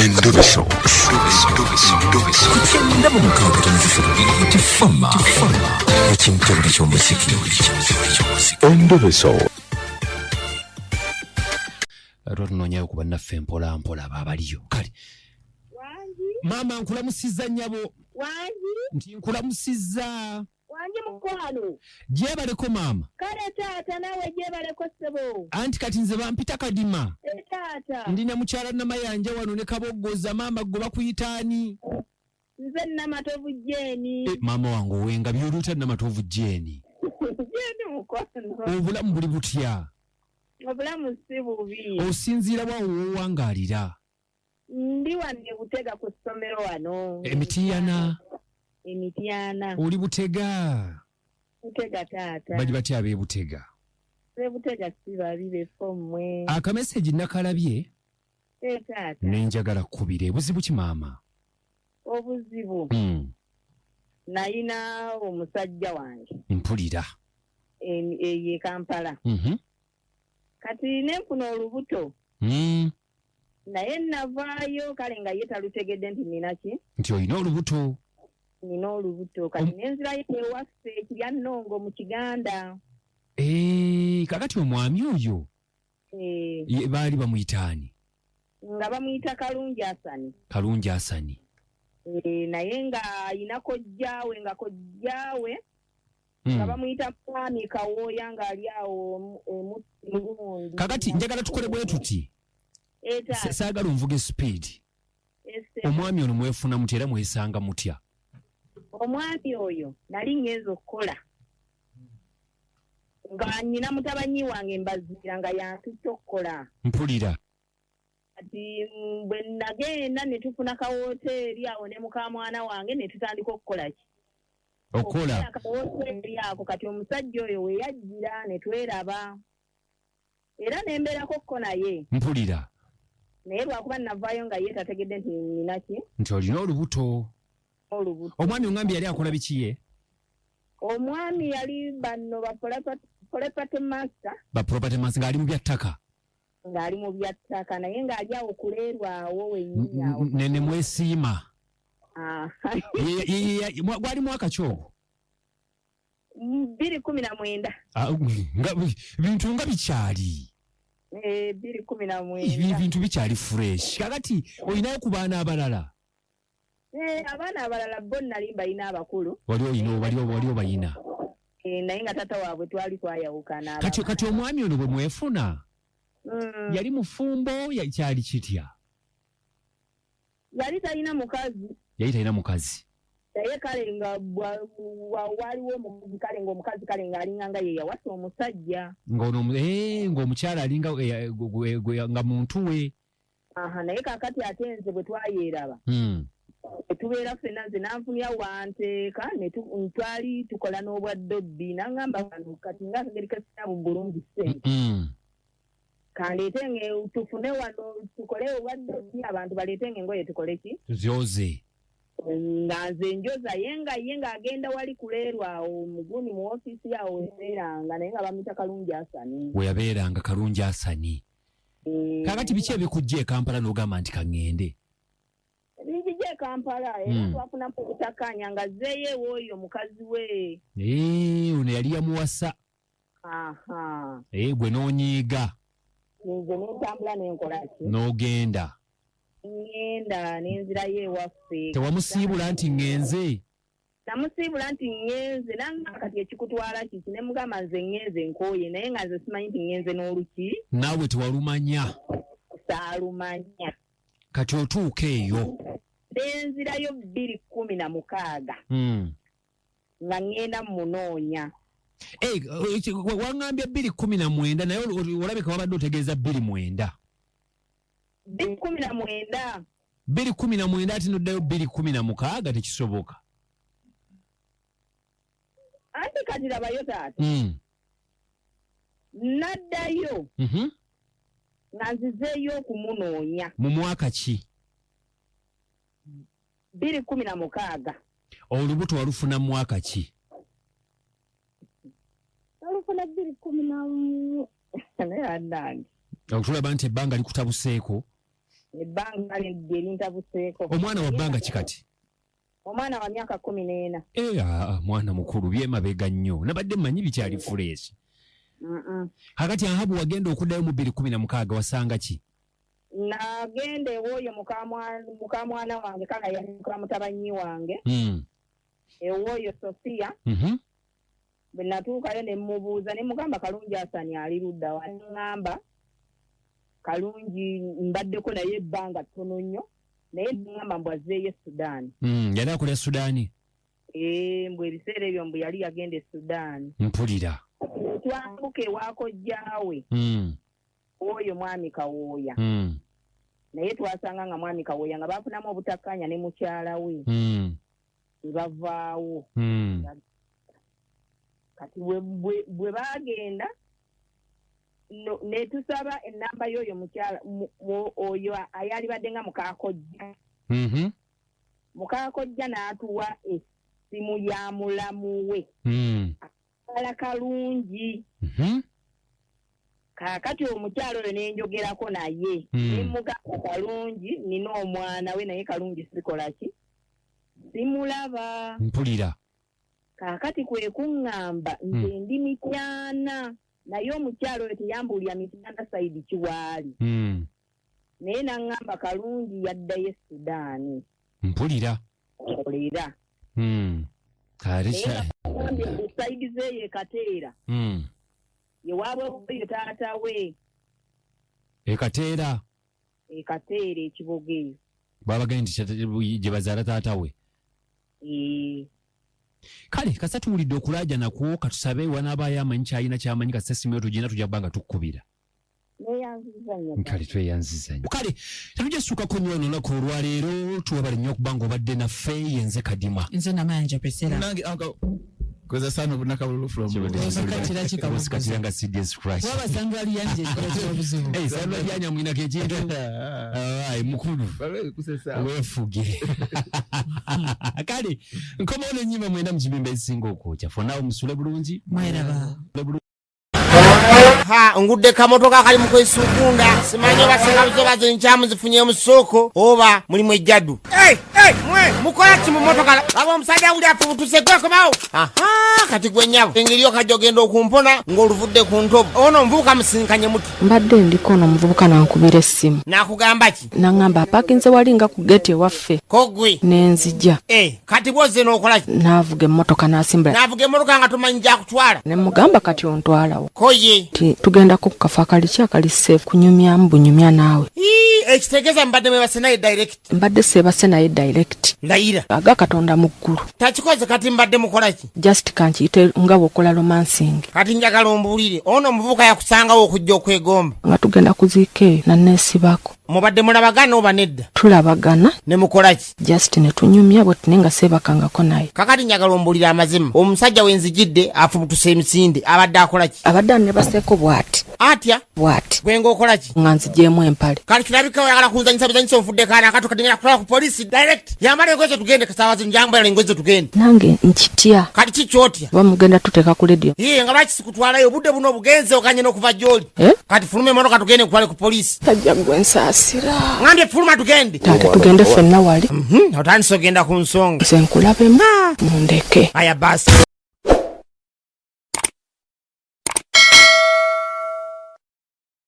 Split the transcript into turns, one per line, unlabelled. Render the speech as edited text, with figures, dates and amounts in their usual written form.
Endobeso.
Ku 96.3 Tifama ekintobole ky'omuziki.
Endobeso.
Tuba tunoonyayo ku bannaffe mpola mpola abo abaliyo. Kale
Wangi.
Maama, nkulamusizza nnyabo.
Wangi.
Nti nkulamusizza.
Wangi mukwano.
Gyebaleko maama.
Kale taata, naawe gyebaleko ssebo.
Anti kati nze bampita Kadima.
E taata.
Ndi na mukyala Namayanja wano ne Kaboggoza. Maama, gwe bakuyita ani?
Nze Namatovu Jeeni.
Eh, maama wange owenga byoluuta Namatovu Jeeni.
Jeeni mukwano.
Obulamu buli butya?
Obulamu si bubi.
Osinziira bwawo w'owangaalira?
Ndi wano e Butega ku ssomero wano.
Emityana?
Emityana.
Oli Butega?
Butega taata.
Bali batya ab'e Butega?
B'e Butega si babi, befo mmwe.
Akameseji nakalabye.
E taata.
Ne njagala kkubire. Buzibu ki maama?
Obuzibu. Nayina omusajja wange.
Mpulira.
Eyo e Kampala. Kati nenfuna olubuto. Naye navaayo kale nga ye talutegedde nti nina ki?
Nti olina olubuto.
Nina olubuto. Kati nenzirayo ewaffe Kirya Nnongo mu Kiganda.
Eh, kakati omwami oyo
Eh.
ye baali bamuyita ani?
Nga bamuyita Kalungi Asani.
Kalungi Asani.
Eh, naye nga ayina kojjaawe, nga kojjaawe nga bamuyita Mwami Kawooya, ng'ali awo emugundi.
Kakati njagala tukole bwe tuti.
Eh, taata.
Saagala onvuge speed.
Ese.
Omwami ono mwefuna mutya era mwesanga mutya?
Omwami oyo nali ngenza okukola nga nnyina mutabanyi wange mbaziira nga yampita okukola.
Mpulira.
Kati bwe nagenda ne tufuna kawoteeri awo ne mukamwana wange ne tutandika okukola ki?
Okukola.
Akawoteeri ako. Kati omusajja oyo we yajjira ne tweraba era ne mbeerako kko naye.
Mpulira.
Naye lwakuba navaayo nga ye tategedde nti nina ki?
Nti olina olubuto.
Olubuto.
Omwami ongambye yali akola biki ye?
Omwami yali bano ba property master.
Ba property master, ng'ali mu bya ttaka.
Ng'ali mu bya ttaka, naye ng'ali awo kuleerwawo wennyini awo.
Ne mwesiima.
Ah.
Gwali mwaka ki ogwo?
2019.
Ah, nga bintu nga bikyali.
Eh, 2019.
Bintu bikyali fresh. Kakati olinayo ku baana abalala?
Eh, abaana abalala bo nali mbalina abakulu.
Wali olina, wali obayina?
Eh, naye nga taata waabwe twali twayawukana.
Kati omwami ono bwe mwefuna, yali mufumbo, kyali kitya?
Yali talina mukazi.
Yali talina mukazi.
Naye kale nga waliwo omukazi, kale ng'omukazi kale ng'alinga nga ye yawasa omusajja.
Ng'ono ng'omukyala alinga, nga muntu we.
Aha, naye kaakati ate nze bwe twayeeraba, tubeera ffenna, nze nanfunira wanteeka ne twali tukola n'obwa ddobbi, n'aŋŋamba wano kati nga akageri kasina bulungi ssente. Kandeete nge tufune wano tukole obwa ddobbi, abantu baleete ng'engoye tukole ki?
Tuzyoze.
Nga nze njoza, ye nga ye ng'agenda wali kuleerwa awo muguni mu ofiisi yawo weyabeeranga, naye nga bamuyita Kalungi Asani.
We yabeeranga Kalungi Asani. Kaakati biki ebikujja e Kampala n'ogamba nti kaŋŋende?
Binjija e Kampala era twafunamu obutakkaanya nga azzeeyo ew'oyo mukazi we.
Eh, ono yali yamuwasa.
Aha.
Eh, gwe n'onyiiga.
Nze ne ntambula ne nkola ki?
N'ogenda.
Ŋŋenda ne nzirayo ewaffe.
Tewamusiibula nti ŋŋenze?
Namusiibula nti ŋŋenze, nanga kati ekikutwala kiki? Ne mugamba nze ŋŋenze nkooye, naye nga nze simanyi nti ŋŋenze n'oluki.
Naawe tewalumanya.
Saalumanya.
Kati otuuka eyo.
Ne nzirayo 2016. Nga ŋŋenda munoonya.
Eh, waŋŋambye 2019, naye olabika wabadde otegeeza 2009.
2019.
2019, ate n'oddayo 2016, tekisoboka.
Anti kati labayo taata. Naddayo. Nga nzizeeyo okumunoonya.
Mu mwaka ki?
2016.
Olubuto walufuna mu mwaka ki?
Nalufuna bbiri kumi na naye annange.
Tulaba nti ebbanga likutabuseeko.
Ebbanga lye lintabuseeko.
Omwana wa bbanga ki kati?
Omwana wa myaka 14.
Eh, aa, mwana mukulu, byemabega nnyo, nabadde mmanyi bikyali fresh. Kakati Ahabu, wagenda okuddayo mu 2016, wasanga ki?
Nagenda ew'oyo mukamwana wange, kala yali mukamutabanyi wange, ew'oyo Sofiya. Bwe natuukayo ne mubuuza, ne mugamba, "Kalungi Asani ali ludda wa?" Neŋŋamba, "Kalungi mbaddeko naye ebbanga ttono nnyo," naye neŋŋamba mbu azzeeyo e Sudaani.
Yali akolera Sudaani?
Ee, mbu ebiseera ebyo mbu yali yagenda e Sudaani.
Mpulira.
Twambuka ewa kojjaawe, oyo mwami Kawooya. Naye twasanga nga mwami Kawooya nga baafunamu obutakkaanya ne mukyala we, ne bavaawo. Kati bwe baagenda ne tusaba enamba y'oyo mukyala oyo ayalibadde nga mukakojja. Mukakojja n'atuwa essimu ya mulamu we, ala Kalungi. Kaakati omukyala oyo nenjogerako naye, nemugamba, "Kalungi nina omwana we, naye Kalungi sikola ki, simulaba."
Mpulira.
Kaakati kwe kuŋŋamba, "Nze ndi Mityana," naye omukyala oyo teyambuulira Mityana side kiwaali. Naye naŋŋamba Kalungi yaddayo e Sudaani.
Mpulira.
Kolera.
Ate
Naye nga ku side zeeyo e Kateera, yewaabwe oyo taata we.
Ekateera?
E Kateera, ekiboga eyo.
Babagambye nti gye bazaala taata we?
Ee.
Kale kasa tuwulidde okulaaja nakwo, katusabe wanaabaayo amanyi kyalina kyamanyi. Kasita essimu yo tugina, tujja kuba nga tukkubira.
Neyanziza nnyo.
Kale, tweyanziza nnyo. Kale tetujja sukako nnyo wano olunaku olwaleero. Tuwebale nnyo okuba nga obadde naffe. Yenze Kadima.
Nze Namayanja Priscilla.
Nange anka kweza sana obunakabululu from
Osikatira ki kabuguzi?
Osikatira nga CDS Christ.
Waba sandwali yanje ekikola obuzibu.
Eh, sandwali yanya mwinako ekintu. Ayi mukulu.
Waliwo ebikusesa.
Weefuge. Kale nkomawo n'ennyimba mwenda mu kibimba ezisinga okwokya. Fonawo musule bulungi.
Mweraba.
Musule bulungi.
Ha, ngudde kamotoka kali mu kwesugunda, simanyi oba singa zoba zinkyamu zifunye mu suuku oba mulimu ejjaddu. Hey, hey, mwe mukola ki mu motoka? Laba omusajja wuli afubutuse, gwekomawo. Aha, kati gwe nnyabo, engeri okajja ogenda okumpona ng'oluvudde ku ntobo. Ono omuvubuka musinkanye muti?
Mbadde ndiko ono omuvubuka nankubira essimu.
N'akugamba ki?
Naŋŋamba apakinze wali nga ku gate ewaffe.
Ko gwe?
Nenzija.
Eh, kati bwozze n'okola ki?
N'avuga emmotoka n'asimbula.
N'avuga emmotoka nga tomanyi gyakutwala?
Ne mugamba, "Kati ontwalawo?"
Ko ye?
Nti tugendako ku kafo akali ki, akali safe, kunyumyamu bunyumya naawe.
Ii, ekitegeeza mubadde mwebase naye direct?
Mbadde seebase naye direct.
Layira.
Aga Katonda mu ggulu.
Takikoze. Kati mbadde mukola ki?
Just kankiyite nga bw'okola romancing.
Kati njagala ombuulire, ono omuvubuka yakusangawo okujja okwegomba?
Nga tugenda kuziika eyo, naneesibako.
Mubadde mulabagana oba nedda?
Tulabagana.
Ne mukola ki?
Just ne tunyumya bwe tune, nga seebakangako naye.
Kakati njagala ombuulire amazima, omusajja wenzijidde afubutuse emisinde, abadde akola ki?
Abadde anebaseeko bw'ati.
Atya?
Bw'ati.
Gwe ng'okola ki?
Nga nzigyemu empale.
Kati kirabika oyagala kunzanyisa bizanyisa, onfudde kaana akato. Kati ngenda kutwala ku polisi direct. Yambala engoye zo tugende, kasaawa zino njambala engoye zo tugende.
Nange nkitya.
Kati ki kyotya?
Oba mugenda tuteeka ku lediyo.
Iye, nga lwaki sikutwalayo? Obudde buno obugenze oganye n'okuva gy'oli.
Eh?
Kati fuluma emotoka tugende nkutwale ku polisi.
Tajja gwe, nsaasira.
Ngambye fuluma tugende.
Taata, tugende ffenna wali.
Otandise ogenda ku nsonga.
Nze nkulabemu, mundeke.
Aya basi.